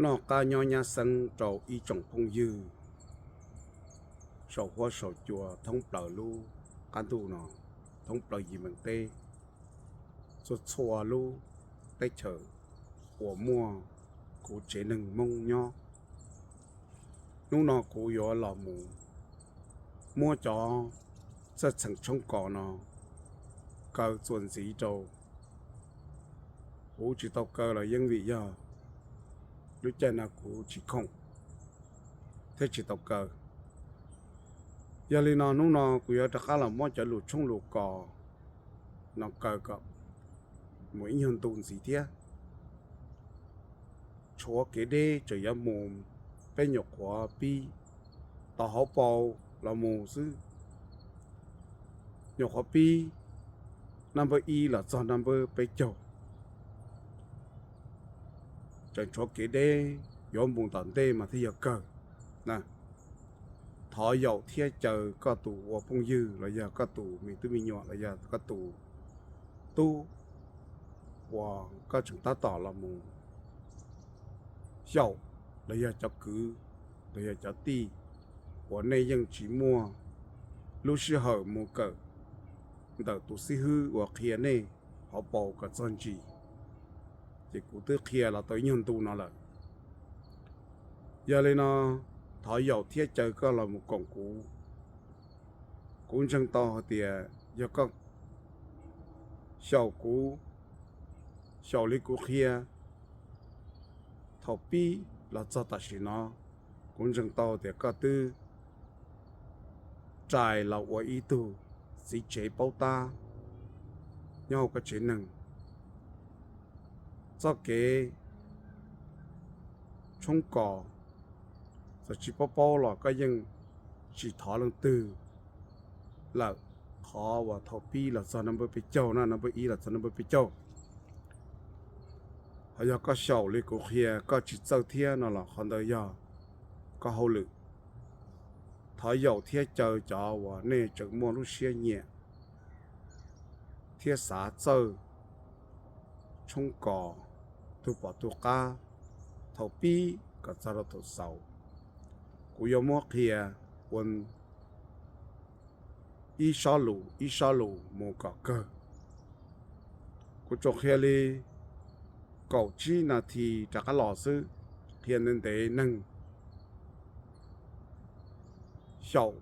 Noj qab nyob nyab xeeb rau ib tsoom phooj ywg saum huab saum cua thoob plaws lub qab ntuj no, thoob plaws yim meem teb, txhua txhua lub teb chaws uas muaj kuv tsev neeg Hmoob nyob. Hnub no kuv yuav los mus muab cov txawj txheem tshoob kos no kaw txuas ntxiv rau. Kuv tsis tau kaw los yeej vim yog lub caij no kuv tsis khoom thiab tsis tau kaw. Yog li no hnub no kuv yuav rov qab los muab cov lus tshoob lus kos no kaw kom mus ib nyuag ntu ntxiv thiab. Tshuav kev deb tseem yuav mus, peb nyuam qhuav pib tau hauv paus los mus xwb, nyuam qhuav pib naj npawb ib los txog naj npawb peb caug. Tseem tshuav kev deb yuav mus tom ntej mas thiaj yog kawg. Thov yaum thiab caw koj tus ua phooj ywg los yog koj tus me tub me nyuam los yog koj tus tub uas koj tseem tab tom los mus xyaum, los yog cov kwv, los yog cov tij uas nej yeej tsis muaj lub sij hawm mus kawm ntawm tus xib hwb uas qhia nej hauv paus kom txog ntsis, ces kuv twb qhia los tau ib nyuag ntu no lawm. Yog li no, thov yaum thiab caw koj los mus koom kuv. Kuv ntseeg tau hais tias yog koj xyaum kuv, xyaum li kuv qhia thaum pib los txog tam sim no, kuv ntseeg tau tias koj twb rais los ua ib tug txiv tsev paub tab nyob hauv koj tsev neeg. Txoj kev tshoob kos, txawm tsis paub paub los koj yeej tsis thov leej twg lawm. Qhov uas thaum pib los txog naj npawb peb caug na, naj npawb ib los txog naj npawb peb caug, ho yog koj xyaum li kuv qhia koj tsis txawj thiab no los qhov ntawd yog koj hauj lwm. Thov yaum thiab caw cov uas nej tseem muaj lub siab nyiam thiab xav txawj tshoob kos tug pom tug qab thaum pib kom txog rau thaum xaus. Kuv yuav muab qhia ua ib sob lus ib sob lus mus kom kawg. Kuv tsuas qhia li kaum tsib nas this rov qab los xwb, qhia ntev ntev neeg xyaum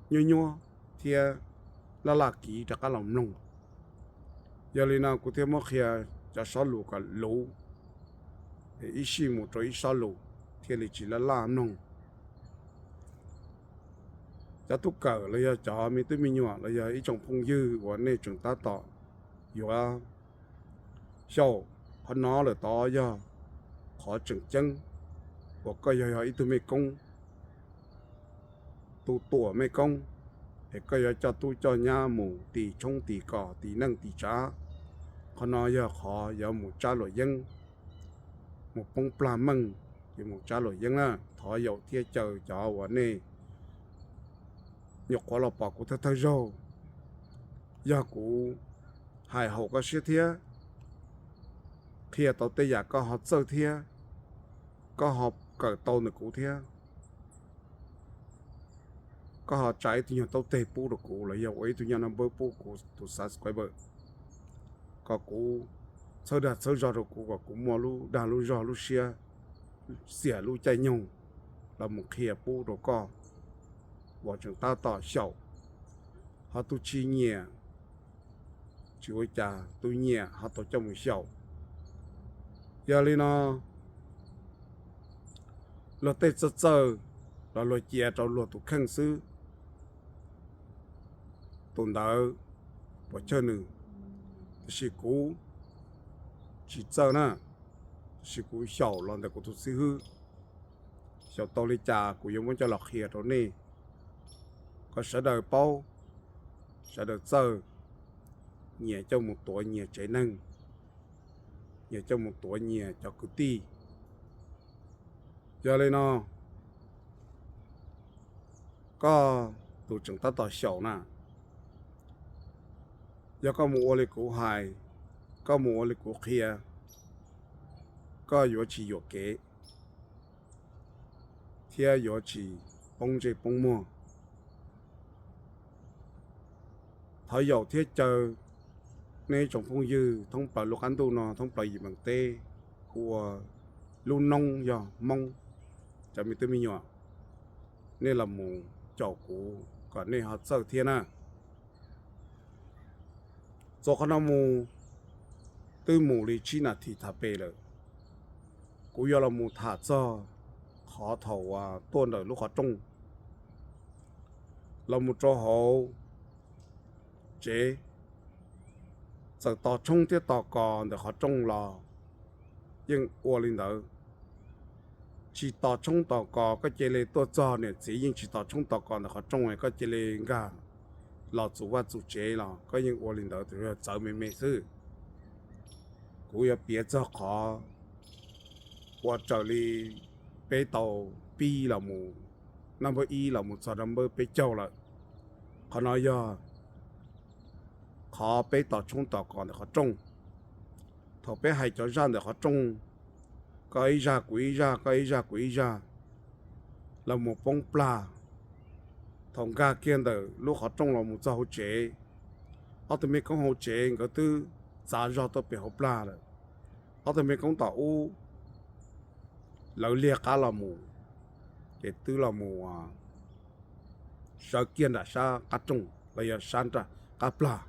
nyuab nyuab thiab laj laj kiv rov qab los mloog. Yog li no kuv thiaj muab qhia cov sob lus kom luv, ib sij mus rau ib sob lus thiaj li tsis laj laj mloog. Cov tub kawm los yog cov me tub me nyuam los yog ib tsoom phooj ywg uas nej tseem tab tom yuav xyaum, qhov no lawm tod yog qhov tseem ceeb uas koj yog yog ib tug mej koob, tus tuam mej koob, es koj yuav coj tub coj nyab mus tis tshoob tis kos tis neej tis tsav. Qhov no yog qhov yuav mus tsab luam yeeb, mus poob plag meej, yuav mus tsab luam yeeb na. Thov yaum thiab caw cov uas nej nyuam qhuav los pom kuv thawj thawj zaug, yog kuv hais haum koj siab thiab qhia tau tej yam koj ho txawj thiab koj ho kawm tau ntawm kuv thiab koj ho tsa ib tug nyuag taub teg pub rau kuv los yog ua ib tug nyuag naj npawb pub kuv tus subscriber, kom kuv txhawb dag txhawb zog rau kuv kom kuv muaj lub dag lub zog lub siab xiam lub caij nyoog los mus qhia pub rau koj uas tseem tab tom xyaum. Ho tus tsis nyiam, tsis ua cas, tus nyiam ho tau coj mus xyaum. Yog li no luag tej txawj txawj los luag cia rau luag tus kheej xwb, tus ntawd puas chawj nws. Tiam sis kuv tsis txawj na, tiam sis kuv xyaum los ntawm kuv tus xib hwb, xyaum tau li cas kuv yuav muab coj los qhia rau nej kom sawv daws paub, sawv daws txawj, nyias coj mus tuav nyias tsev neeg, nyias coj mus tuav nyias cov kwv tij. Yog li no, koj tus tseem tab tom xyaum na, yog koj mus ua li kuv hais, koj mus ua li kuv qhia, koj yuav tsis yuam kev. thiab yuav tsis poob ntsej poob muag. Thov yaum thiab caw nej tsoom phooj ywg thoob plaws lub qab ntuj no, thoob plaws yim meem teb, kuv ua lub noob yog Hmoob, cov me tub me nyuam, nej los mus caum kuv kom nej ho txawj thiab na. Txuas qhov no mus twb mus li tsib nas this tham pem lawm. Kuv yuav los mus tham txog qhov thaum uas tuaj ntawm lub qhov rooj los mus rau hauv tsev, txawm tos tshoob thiab tos kos ntawm qhov rooj los yeej ua li ntawd. Tsis tos tshoob tos kos koj cia li tuaj txog, niam txiv yeej tsis tos tshoob tos kos ntawm qhov rooj, koj cia li nkag los txug vaj txug tsev los koj yeej ua li ntawd, tus yog txawv me me xwb. Kuv yuav piav txog qhov uas raws li peb tau pib los mus, naj npawb ib los mus txog naj npawb peb caug lawm. Qhov no yog qhov peb tos tshoob tos kos ntawm qhov rooj. Thaum peb hais cov zaj ntawm qhov rooj, koj ib zaj kuv ib zaj, koj ib zaj kuv ib zaj, los mus poob plag. Thaum nkag kiag ntawm lub qhov rooj los mus txog hauv tsev, ob tug me koob hauv tsev nkawd twb txav zog tuaj pem hauv plag lawm. Ob tug me koob tom ub lawv liag qab los mus, ces twb los mus sawv kiag nram sab qab rooj los yog sab nram qab plag,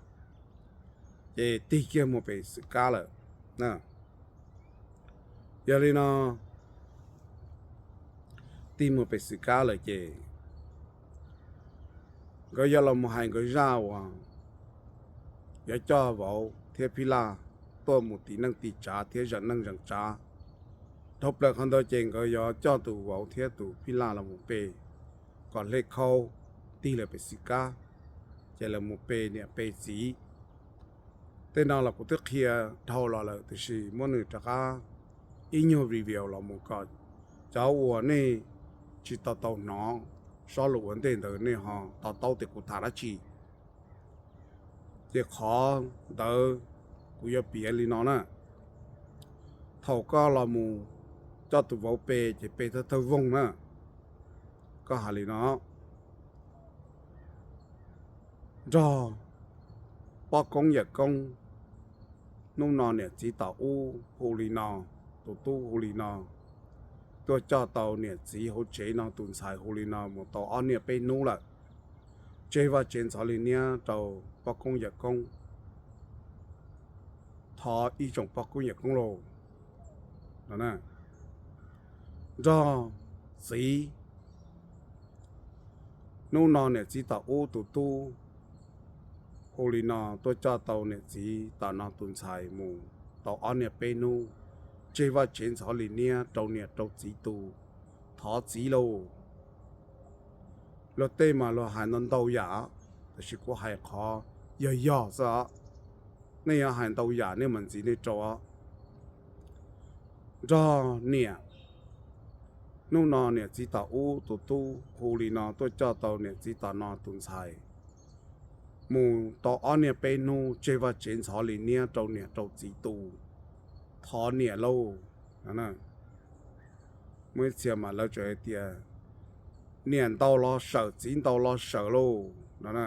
ces tig kiag mus pem xwm kab lawm. Yog li no, tig mus pem xwm kab lawm ces nkawd yuav los mus hais nkawd zaj uas yuav coj vauv thiab phij laj tuaj mus tiv neej tiv tsav thiab zeem neej zeem tsav. Dhau plaws qhov ntawd ces nkawd yuav coj tus vauv thiab tus phij laj los mus pe kom hle khau, tig lawm pem xwm kab, ces lawv mus pe niam pe txiv. Tej no los kuv twb qhia dhau los lawm, tiam sis muab nws rov qab ib nyuag review los mus kom cov uas nej tsis tau tau hnov sob lus ua ntej ntawd nej ho to taub tias kuv tham dab tsi. Ces qhov ntawd kuv yuav piav li no na. Thaum koj los mus coj tus vauv pe ces pe thawj thawj voog na. Koj hais li no: Nrog poj koob yawm koob, hnub no niam txiv tom ub hu li no, tus tub hu li no, tuaj coj tau niam txiv hauv tsev no tus ntxhais hu li no mus tau ob niaj peb hnub lawm. Tseg vaj tsev ntxhov li niab rau poj koob yawm koob. Thov ib tsoom poj koob yawm koob lauj. Nrog txiv, hnub no niam txiv tom ub tus tub hu li no tuaj coj tau niam txiv tom no tus ntxhais mus tau ob niaj peb hnub, tseg vaj tsev ntxhov li niab rau niam rau txiv tus. Thov txiv lauj. Luag tej mas luag hais ntau ntau yam, tab sis kuv hais qhov yog yog xwb os. Nej yuav hais ntau yam nej mam ntxiv nej rau os. Nrog niam, hnub no niam txiv tom ub tus tub hu li no tuaj coj tau niam txiv tom no tus ntxhais mus tau ob niaj peb hnub, tseg vaj tsev ntxhov li niab rau niam rau txiv tus. Thov niam lauj. Muaj ib txhia mas lawv tseem hais tias niam ntau los sawm txiv ntau los sawm lauj no.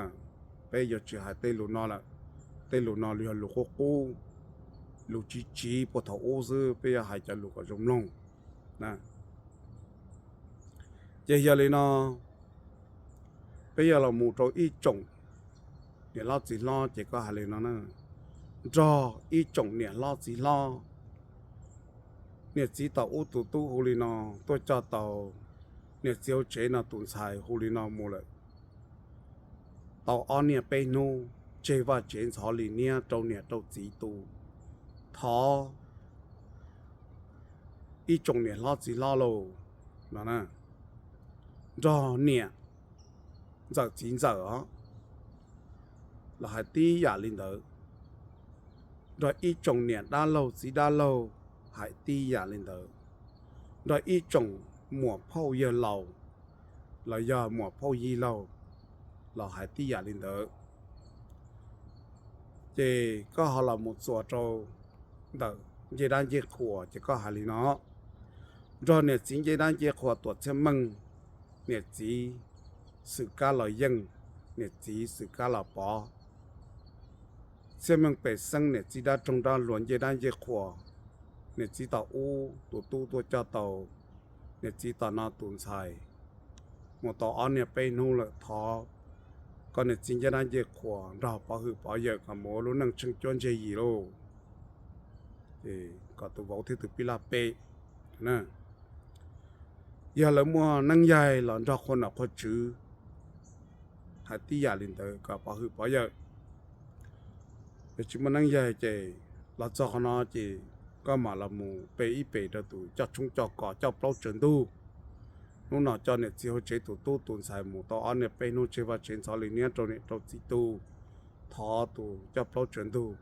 Peb yuav tsis hais tej lus no lawm. Tej lus no yog lus qub qub, lus tsiv tsiv puag thaum ub xwb, peb yuav hais cov lus kom zoo mloog. Ces yog li no, peb yuav los mus rau ib tsoom niam hlob txiv hlob ces koj hais li no na. Nrog ib tsoom niam hlob txiv hlob, niam txiv tom ub tus tub hu li no tuaj coj tau niam txiv hauv tsev no tus ntxhais hu li no mus lawm tau ob niaj peb hnub, tseg vaj tsev ntxhov li niab rau niam rau txiv tus. Thov ib tsoom niam hlob txiv hlob lauj no. Nrog niam ntxawm txiv ntxawm os, los hais tib yam li ntawd. Nrog ib tsoom niam dab laug txiv dab laug hais tib yam li ntawd. Nrog ib tsoom muam phauj yawg laus los yog muam phauj yij laug los hais tib yam li ntawd. Ces koj ho los mus txuas rau ntawm ncej dab ncej qhuas ces koj hais li no: Nrog niam txiv ncej dab ncej qhuas tuam txhiaj meej, niam txiv xwm kab los yeej, niam txiv xwm kab los pov. Txhiaj meej pem xeeb niam txiv dab roog dab hluas ncej dab ncej qhuas, niam txiv tom ub tus tub tuaj coj tau niam txiv tom no tus ntxhais mus tau ob niaj peb hnub lawm, thov koj niam txiv ncej dab ncej qhuas nrog pov hwm pov yawm kom mus ua lub neej tsheej cuab ntseg yim lauj. Ces kom tus vauv thiab tus pij laj pe. Yog lawv muaj neeb yaig los nrog qhua nom qhua tswv hais tib yam li ntawd kom pov hwm pov yawm. Yog tsis muaj neeb yaig ces los txog qhov no ces koj mam los mus pe ib pem rau tus coj tshoob coj kos coj plaub tsaws ntug. Hnub no coj niam txiv hauv tsev tus tub tus ntxhais mus tau ob niaj peb hnub tseg vaj tseg ntxhov li niab rau niam rau txiv tu, thov tus coj plaub tsaws ntug.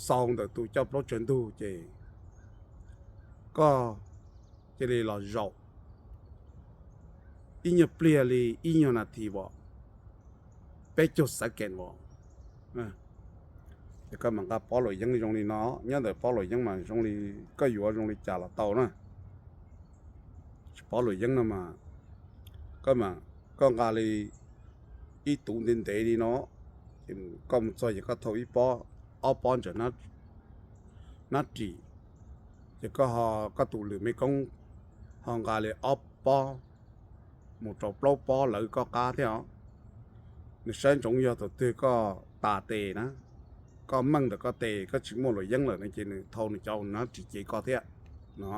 Xaus ntawm tus coj plaub tsaws ntug ces koj cia li los zaum ib nyuag pliag li ib nyuag nas this as, peb caug xav kem as. Ces koj mam nqa pob luam yeeb zoo li no, nyob ntawm pob luam yeeb mas zoo li koj yuav zoo li cas los tau na. Tsis pob luam yeeb no mas koj nqa li ib tug ntev ntev li no, ces koj mus txog ces koj thau ib pob, ob pob ntawm nab ris, ces koj ho, koj tus lwm me koob ho nqa li ob pob mus rau plaub pob lawv koj qab thiab os. Nws saib ntsoov yog thaum twg koj tas tes na, koj meej ntawm koj tes koj tsis muaj luam yeeb lawm no ces nws thau nws cov nab ris cev koj thiab no.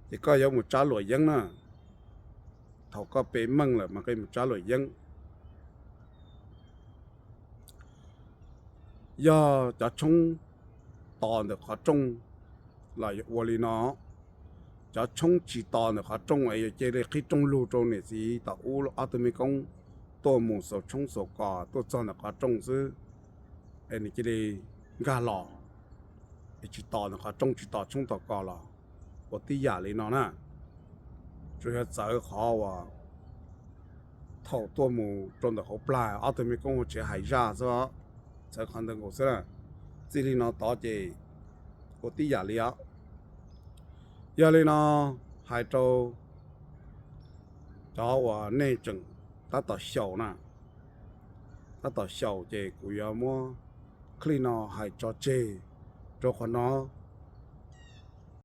Ces koj yuav mus tsab luam yeeb na, thaum koj pe meej lawm mas koj yuav mus tsab luam yeeb. Yog cov tshoob tos ntawm qhov rooj los ua li no, cov tshoob tsis tos ntawm qhov rooj es yuav cia li qhib rooj lug rau niam txiv tom ub ob tug me koob tuaj mus xaus tshoob xaus kos tuaj txog ntawm qhov rooj xwb, es nws cia li nkag los, es tsis tos ntawm qhov rooj tsis tos tshoob tos kos los ua tib yam li no na. Tsuas yog txawv qhov uas thaum tuaj mus rau ntawm hauv plag ob tug me koob hauv tsev hais zaj xwb, txawv qhov ntawd nkaus xwb na. Txij li no tod ces ua tib yam li os. Yog li no hais rau cov uas nej tseem tab tom xyaum na, tab tom xyaum ces kuv yuav muab clip no hais tso tseg rau qhov no.